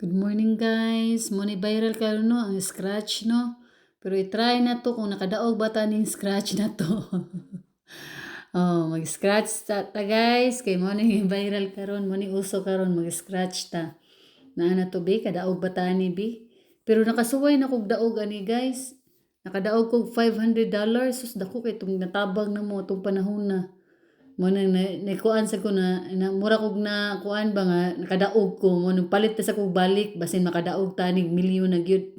Good morning, guys. Mo ni viral karon, no, ang scratch, no. Pero i-try na to kung nakadaog ba ta ning scratch na to. Oh, mag-scratch ta, guys, kay mo ni viral karon, mo ni uso karon, mag-scratch ta. Naa na to bi, kadaog ba ta ni bi? Pero nakasuway na kog daog ani, guys. Nakadaog kog $500. Sus, dako kay tong natabang na mo atong panahon na. Mo nang na, nikuan sa ko na mura kog na kuan ba nga nakadaog ko mo nang palit ta sa kog balik, basin makadaog tanig milyon na gyud.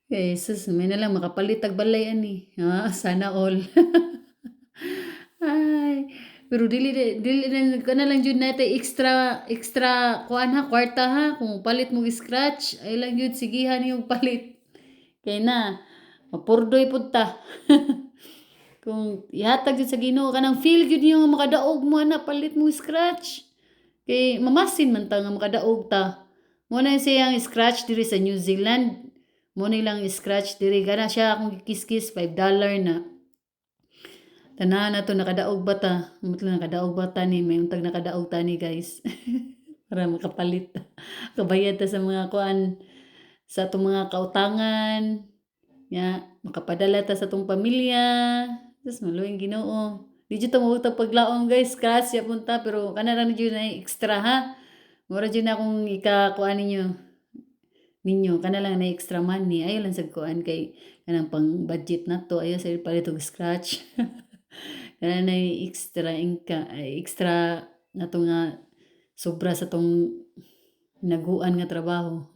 Eh sus, may na lang makapalit tag balay ani. Ah, sana all. Ay, pero dili dili na kana lang jud natay extra extra kuan ha, kwarta ha. Kung palit mo scratch ay lang jud sigihan yung palit. Kay na mapurdoy pud ta. Kung ihatag jud sa Ginoo kanang feel gyud niyo nga makadaog mo ana, palit mo scratch. Kay mamasin man ta nga makadaog ta. Mo na siyang scratch diri sa New Zealand. Mo ni lang scratch diri kana siya akong gikiskis, $5 na. Tanahan na to nakadaog ba ta. Mutla nakadaog ba ta ni, may untag nakadaog ta ni, guys. Para makapalit ta. Kabayad ta sa mga kuan, sa atong mga kautangan. Ya, makapadala ta sa atong pamilya. Sus, maluoy Ginoo. Di jud ta mawag paglaom, guys, scratch ya punta, pero kana ra jud na extra ha. Mura jud na akong ikakuan ninyo kana lang na extra money, ayo lang sa kuan kay kanang pang budget na to, ayo sa palit og scratch. Kana na extra inka extra na to nga sobra sa tong naguan nga trabaho.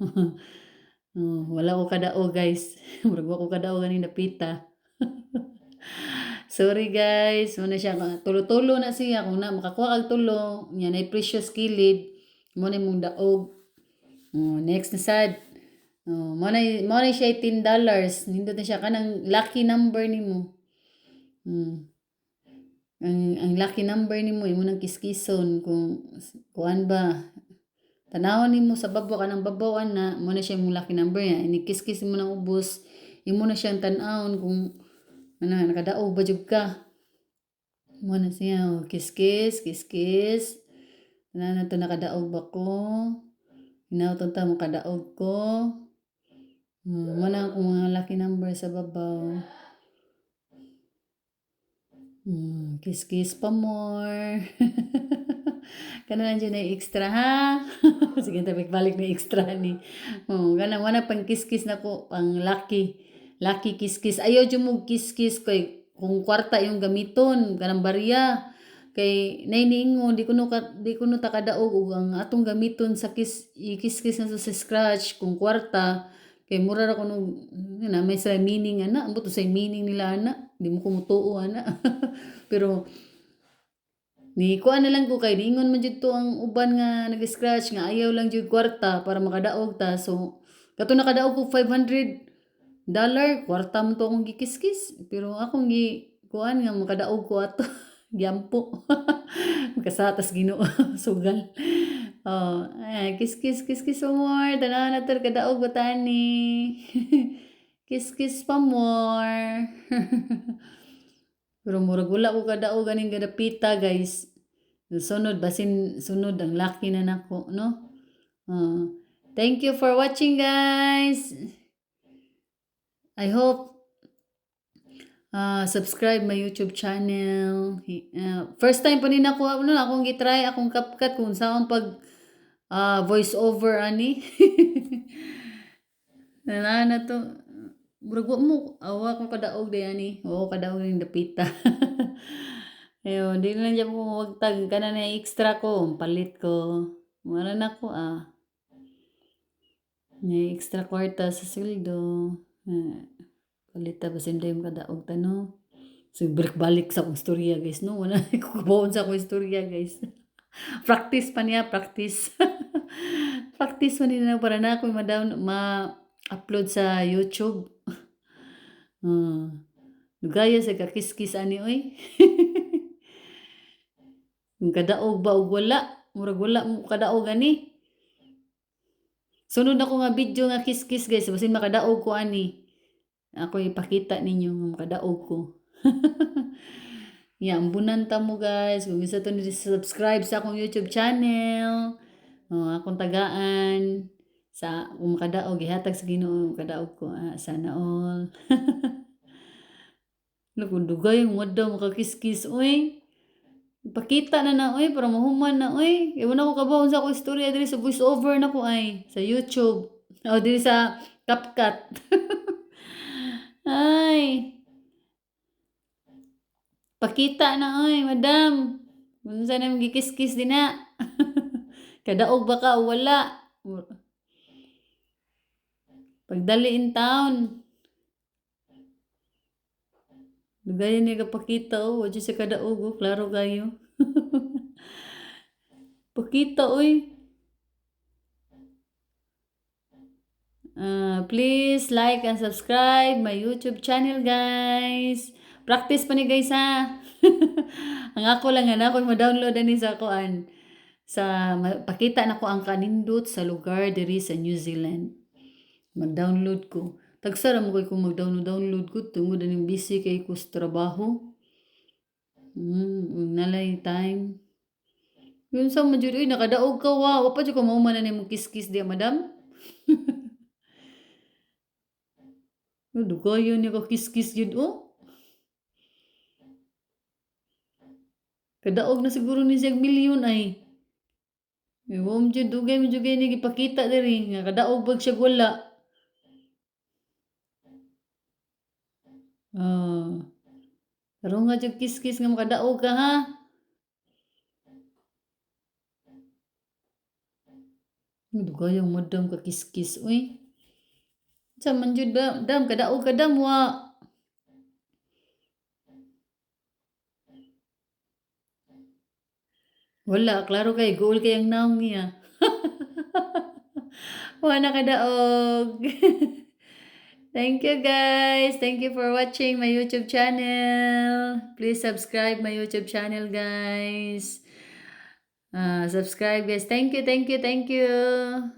Oh, wala ko kadaog, guys. Murag wa ko kadaog ganing dapita. Sorry, guys, mo na siya tulo-tulo na siya. Kung na makakuha kag tulo, nya na precious kilid mo na imong daog. Oh, next na sad. Oh, mo na siya $10. Nindot na siya kanang lucky number nimo. Ang lucky number nimo imo nang kiskison kung kuan ba. Tanawon nimo sa babaw, kanang babawan na mo na siya imong lucky number ya. Ini kiskis mo nang ubos, imo na siyang tan-awon kung ano nakadaog ba jud ka. Mo na siya, oh, kiskis, kiskis. Ano na to, nakadaog ba ko? Hinawton ta makadaog ko. Mo na akong mga lucky number sa babaw. Kiss-kiss pa more. Kana lang dyan na extra ha. Sige, tabi balik na extra ni. Oh, kana wala pang kiss-kiss na ko, pang lucky. Lucky kiss-kiss. Ayaw jud mo kiss-kiss kay kung kwarta yung gamiton, kanang barya. Kay nay niingon di kuno ta kadaog og ang atong gamiton sa kiss, i-kiss-kiss na sa scratch kung kwarta, kay mura ra kuno na may sa meaning ana, ambot sa meaning nila ana, di mo ko mutuo ana. Pero ni kuan na lang ko kay niingon man jud to ang uban nga nag-scratch nga ayaw lang jud kwarta para makadaog ta. So kato nakadaog ko $500, kwarta mo to akong gikiskis, pero akong gi kuan nga makadaog ko ato, giampo makasatas Ginoo sugal. Oh, ay, kiss kiss kiss kiss pa more. Tanaw na to kadaog ba tani. Kiss kiss pa more. Pero murag wala ko kadaog ganing gadapita, guys. Sunod, basin sunod ang lucky na nako, no? Thank you for watching, guys. I hope subscribe my YouTube channel. First time pa ni nako ano akong gitry akong CapCut kung saan pag voice over ani. Na na to. Murag wa mo awa ko kadaog di ani. Oo, kadaog ning dapita. Ayun, di na lang dyan mo wagtag kana na extra ko, palit ko. Mara na ko ah. May extra kwarta sa sweldo. Palit ta basin day kadaog ta, no. So balik-balik sa akong istorya, guys, no. Wala ko kabaon sa akong istorya, guys. Practice pa niya, practice. Practice man nila para na ako ma-down ma-upload sa YouTube. Gaya sa kakiskis ani oy. Kung kadaog ba og wala, murag wala mo kadaog ani. Sunod ako nga video nga kiss-kiss, guys, basin makadaog ko ani. Ako ipakita ninyo nga makadaog ko. Ya, ambunan ta mo, guys. Kung gusto to ni subscribe sa akong YouTube channel. Oh, akong tagaan. Sa kung makadaog, gihatag sa Ginoo, makadaog ko. Ah, sana all. Naku, dugay ang madam makakiskis, uy. Pakita na na, uy, para mahuman na, uy. Iwan ako kabaw unsa ko istorya diri sa voice over na ko ay sa YouTube. O diri sa CapCut. Ay. Pakita na, oy, madam. Unsa na gikiskis din na. Kadaog ba ka o wala? Pagdali in town. Dugayan niya kapakita, oh. Wa sa kadaog, oh. Klaro kayo. Pakita, oy. Please like and subscribe my YouTube channel, guys. Practice pa ni, guys, ha. Ang ako lang nga na ako ma-download ani sa kuan sa pakita na ko ang kanindot sa lugar diri sa New Zealand. Mag-download ko. Tagsa ra mo kay kung mag-download download ko tungod aning busy kay ko sa trabaho. Nalay time. Yun sa man jud, uy, nakadaog ka wa. Wa pa jud ko mahuman na nimo kiskis diya, madam. Oh, dugayon niya ka kiskis jud, oh. Kadaog na siguro ni siya milyon ay. Wa man jud dugay man jud kay ni gipakita diri nga kadaog bag siya wala. Ah. Karon nga jud kiskis nga makadaog ka, ha. Dugayong madam ka kiskis, uy. Sa man jud ba, dam kadaog ka, dam, wa. Wala, klaro kay goal kay ang naong niya. Wa na kadaog. Thank you, guys. Thank you for watching my YouTube channel. Please subscribe my YouTube channel, guys. Subscribe, guys. Thank you, thank you, thank you.